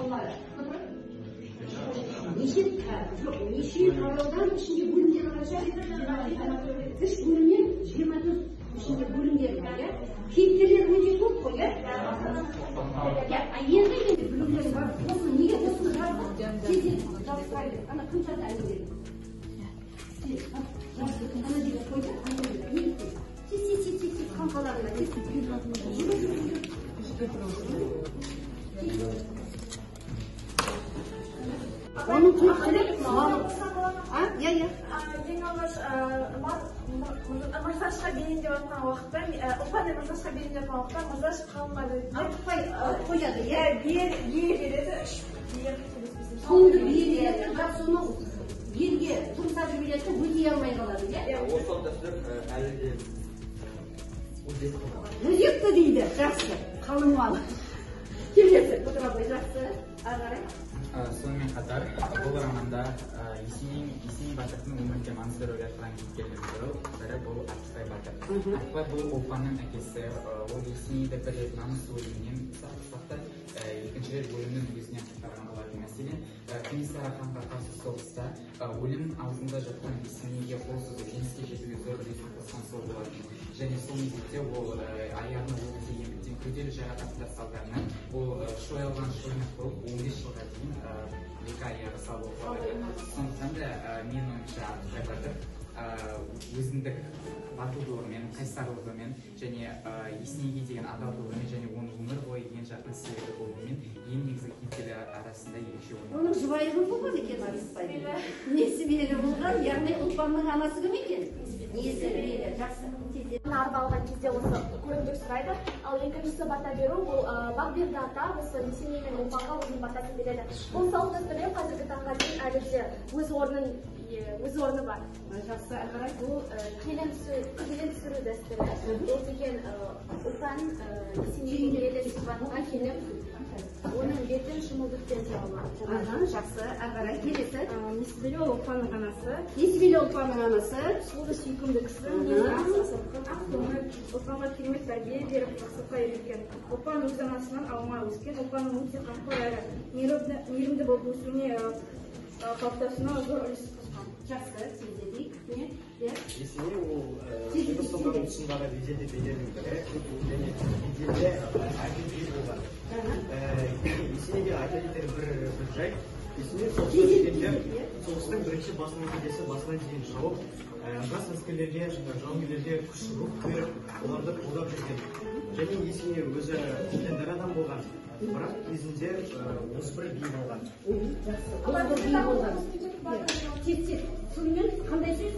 тараулары? Неше, жоқ, неше тараудан ішінде бөлімдері қанша? 3 бөлімнен 24 ішінде бөлімдері бар, иә? Кейіпкерлер өте көп қой, иә? Иә, енді бөлімдері бар. Осыны неге осыны жаздық? Тез-тез жабыстыра бер. Ана кім жазды әңгімені? Тез, ана жерге қойды, ана жерге. Неге? Тез, тез, тез, тез, қаңқаларына тез. Жүгір, жүгір, жүгір. Оның төрт мал. А, иә, иә. Ең алғаш Мырзашқа берейін деп жатқан уақытта, Ұлпанды Мырзашқа берейін деп жатқан уақытта Мырзаш қалыңға береді. Артықбай қояды, иә? Бие береді, 3 бие қателеспесем. Соңды бие береді, бірақ соны елге тұрмыса жібереді, өтей алмай қалады, иә? Ол салт дәстүр әлі де өзекті. Өзекті дейді, жақсы. Қалың мал. Келесі, отыра қой, жақсы. Ары қарай. Сонымен қатар, бұл романда Есеней батырдың өмірінде маңызды рөл атқарған кейіпкерлердің бірі бұл Артықбай батыр. Артықбай бұл Ұлпанның әкесі, ол Есенейді бір рет намыс өлімінен сақтап, екінші рет өлімнің өзінен құтқарған болатын. Мәселен, Кенесары ханға қарсы соғыста өлім аузында жатқан Есенейге қол созып жеңіске жетуге зор үлесін қосқан сол болатын. Және сол мезетте ол аяғына оқ тигендіктен күрделі жарақаттар салдарынан ол шойылған шойнақ болып 15 жылға дейін екі аяғы сау болып қалады. Сондықтан да менің ойымша Артықбай батыр өзіндік батылдығымен, қайсарлығымен және Есенейге деген адалдығымен және оның өмір бойы ең жақын серігі болуымен ең негізгі кейіпкерлер арасында ерекше орын. Оның жұбайы кім болған екен Артықбай? Несібелі болған, яғни Ұлпанның анасы кім екен? Несібелі, жақсы. Арба алған кезде осы көрімдік сұрайды. Ал екіншісі бата беру, бұл Бақберді ата осы Есеней мен Ұлпанға өзінің батасын береді. Бұл салт дәстүрлер қазіргі таңға дейін әлі де өз орны бар. Жақсы, ары қарай. Бұл келін түсіру дәстүрі. Ол деген Ұлпан Есенейдің елі Сибанға келіп, оның бетін шымылдықпен жабылады. Жақсы, ары қарай. Келесі. Несібелі ол Ұлпанның анасы. Несібелі Ұлпанның анасы. Сұлу сүйкімді кісі, мінезі ақ, ақ көңіл, Ұлпанға керемет тәрбие беріп, жақсылыққа үйреткен. Ұлпан өз анасынан алмай өскен. Ұлпанның өте қамқор әрі мейірімді болып өсуіне, қалыптасуына зор үлес қосқан. Жақсы, тездетейік. Есеней ол Шыңғыс ханның тұсындағы беделді билердің бірі және беделді әділ би болған. Есенейге айта кетер бір жайт, Есеней соғыста жүргенде соғыстың бірінші басының келесі басына дейін шауып, жас әскерлерге, жауынгерлерге күш рух беріп, оларды қолдап жүрген. Және Есеней өзі үлкен адам болған, бірақ кезінде 31 би болған. Жақсы, 31 би болған. Тез-тез. Сонымен қандай сөз?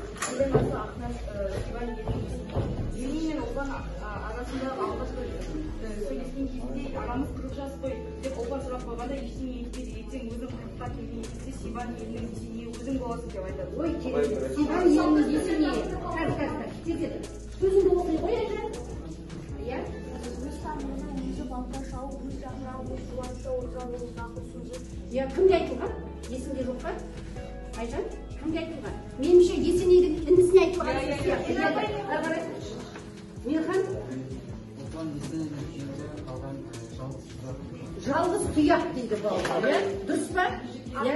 Есеней мен Ұлпан арасындағы алғашқы сөйлескен кезінде ағамыз 40 жас қой деп Ұлпан сұрақ қойғанда ештеңе етпейді, ертең өзің 40-қа келген кезде Сибан елінің Есенейі өзің боласың деп айтады. Ой, керемет. Сибан елінің Есенейі. Қазір, қазір, тездетіп. Сөзіңді оқи қой, Айжан. Иә? Өз тамырына өзі балта шауып, өз жапырағы өз жуанса отырар ол нақыл сөзі. Иә, кімге айтылған? Есіңде жоқ па? Айжан, кімге айтылған? Меніңше Есенейдің інісіне айтылған сөз сияқты. Ары қарай. Мейірхан? Ұлпан Есенейдің үйінде қалған жалғыз тұяқ. Жалғыз тұяқ дейді балалар, иә? Дұрыс па? Иә,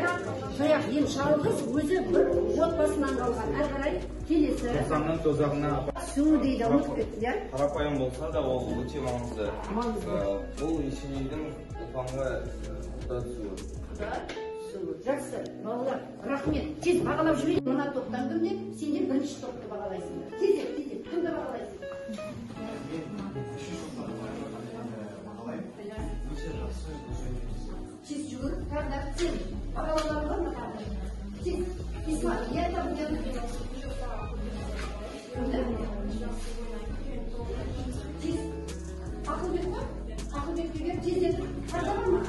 тұяқ. Енді жалғыз өзі бір отбасынан қалған. Ары қарай келесі. Тоқсанның тозағына түсу дейді, ұмытып кеттім, иә? Қарапайым болса да ол өте маңызды. Маңызды. Бұл Есенейдің Ұлпанға құда түсуі. Құда түсуі. Жақсы, балалар, рахмет. Тез бағалап жіберейін. Мына топтан кімде? Сендер бірінші топты бағалайсыңдар. Тез, тез, кімді бағалайсың? Мен үшінші топты бағалаймын. Өте жақсы, өте. Тез жүгіріп, тағы да сен бағалауларың бар ма тағы да? Тез, тез, я там кімді? Тез. Ақылбек па? Ақылбекке бер, тездетіп. Тағы да бар ма?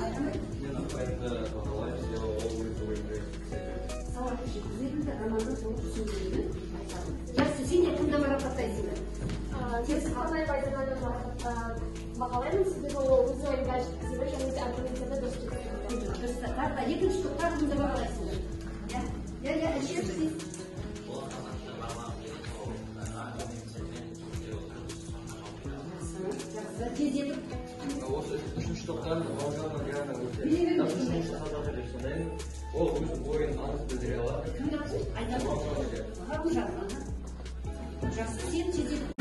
Мен Артықбайды бағалаймын, себебі ол өз ойын сауатты жеткізеді, романды толық түсіндіруді айтады. Жақсы, сендер кімді марапаттайсыңдар? Тез Қанай Байденаны бағалаймын, себебі ол өз ойын бәрі жеткізеді және де аргументтерді дұрыс жеткізеді. Дұрыс. Тағы да екінші топ, тағы кімді бағалайсыңдар? Иә, иә, иә, Әлішер, сіз. Жақсы, жақсы, тездетіп. Осы үшінші топтан Бауыржан Диана өте. Ол өз ойын анық білдіре алады. Кімді айтады? Ғалымжан. Жақсы, сен тездетіп.